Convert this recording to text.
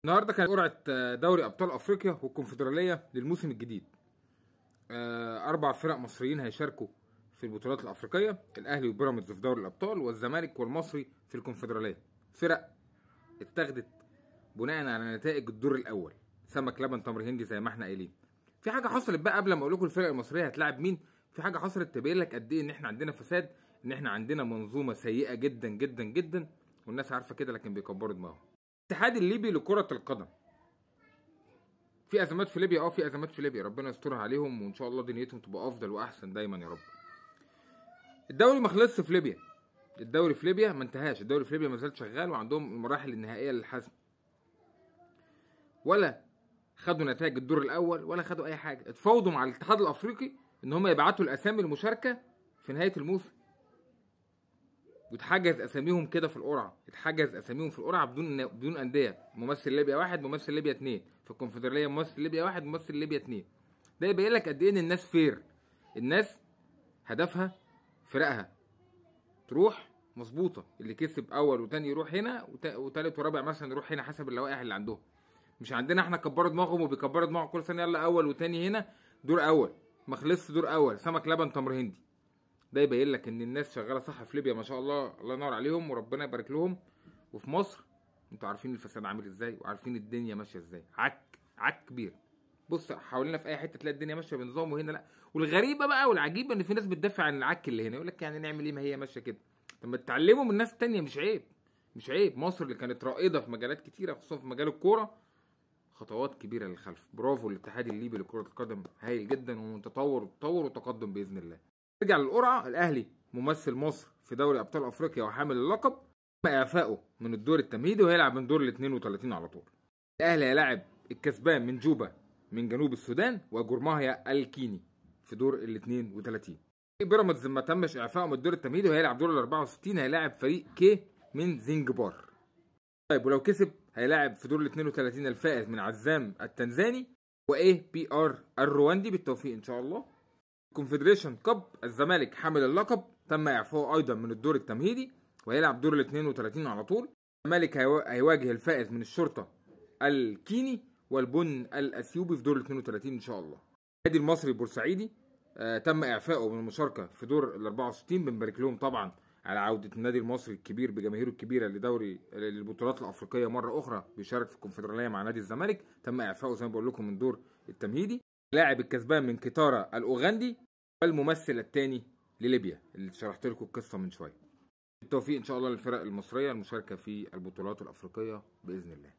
النهارده كانت قرعه دوري ابطال افريقيا والكونفدراليه للموسم الجديد. 4 فرق مصريين هيشاركوا في البطولات الافريقية، الاهلي وبيراميدز في دوري الابطال، والزمالك والمصري في الكونفدراليه. فرق اتاخدت بناء على نتائج الدور الاول، سمك لبن تمر هندي زي ما احنا قايلين. في حاجة حصلت بقى قبل ما اقول لكم الفرق المصرية هتلاعب مين، في حاجة حصلت تبين لك قد ايه ان احنا عندنا فساد، ان احنا عندنا منظومة سيئه جدا جدا جدا، والناس عارفه كده لكن بيكبروا دماغهم. الاتحاد الليبي لكرة القدم، في ازمات في ليبيا، في ازمات في ليبيا، ربنا يسترها عليهم وان شاء الله دنيتهم تبقى افضل واحسن دايما يا رب. الدوري ما خلصش في ليبيا، الدوري في ليبيا ما انتهاش، الدوري في ليبيا ما زال شغال وعندهم المراحل النهائية للحسم. ولا خدوا نتائج الدور الاول ولا خدوا اي حاجة، اتفاوضوا مع الاتحاد الافريقي ان هم يبعتوا الاسامي المشاركة في نهاية الموسم. واتحجز اساميهم كده في القرعة، اتحجز اساميهم في القرعة بدون اندية، ممثل ليبيا 1، ممثل ليبيا 2، في الكونفدراليه ممثل ليبيا 1، ممثل ليبيا 2. ده يبين لك قد ايه ان الناس fair، الناس هدفها فرقها تروح مظبوطة، اللي كسب اول وتاني يروح هنا، وتالت ورابع مثلا يروح هنا حسب اللوائح اللي عندهم. مش عندنا احنا كبروا دماغهم وبيكبروا دماغهم كل سنة، يلا اول وتاني هنا دور اول، ما خلصش دور اول، سمك لبن تمر هندي. ده يبين لك ان الناس شغالة صح في ليبيا ما شاء الله، الله ينور عليهم وربنا يبارك لهم. وفي مصر انتوا عارفين الفساد عامل ازاي وعارفين الدنيا ماشية ازاي، عك عك كبير. بص حوالينا في اي حتة تلاقي الدنيا ماشية بنظام، وهنا لا. والغريبة بقى والعجيبه ان في ناس بتدافع عن العك اللي هنا، يقول لك يعني نعمل ايه ما هي ماشية كده. طب ما تتعلموا من ناس تانية، مش عيب، مش عيب. مصر اللي كانت رائدة في مجالات كتيرة خصوصا في مجال الكورة، خطوات كبيرة للخلف. برافو الاتحاد الليبي لكرة القدم، هايل جدا ومتطور وتطور وتقدم باذن الله. نرجع للقرعه، الاهلي ممثل مصر في دوري ابطال افريقيا وحامل اللقب، تم اعفائه من الدور التمهيدي وهيلعب من دور ال 32 على طول. الاهلي هيلاعب الكسبان من جوبا من جنوب السودان وجورماهيا الكيني في دور ال 32. بيراميدز ما تمش اعفائه من الدور التمهيدي وهيلعب دور ال 64، هيلاعب فريق كي من زنجبار. طيب ولو كسب هيلاعب في دور ال 32 الفائز من عزام التنزاني و APR الرواندي، بالتوفيق ان شاء الله. Confederation Cup، الزمالك حامل اللقب تم اعفائه ايضا من الدور التمهيدي وهيلعب دور ال 32 على طول. الزمالك هيواجه الفائز من الشرطة الكيني والبن الاثيوبي في دور ال 32 ان شاء الله. النادي المصري البورسعيدي تم اعفائه من المشاركة في دور ال 64، بنبارك لهم طبعا على عوده النادي المصري الكبير بجماهيره الكبيرة لدوري للبطولات الافريقية مرة اخرى، بيشارك في الكونفدراليه مع نادي الزمالك، تم اعفائه زي ما بقول لكم من دور التمهيدي. لاعب الكسبان من كيتارا الاوغندي والممثل الثاني لليبيا اللي شرحت لكم القصة من شوية. بالتوفيق ان شاء الله للفرق المصرية المشاركة في البطولات الافريقية باذن الله.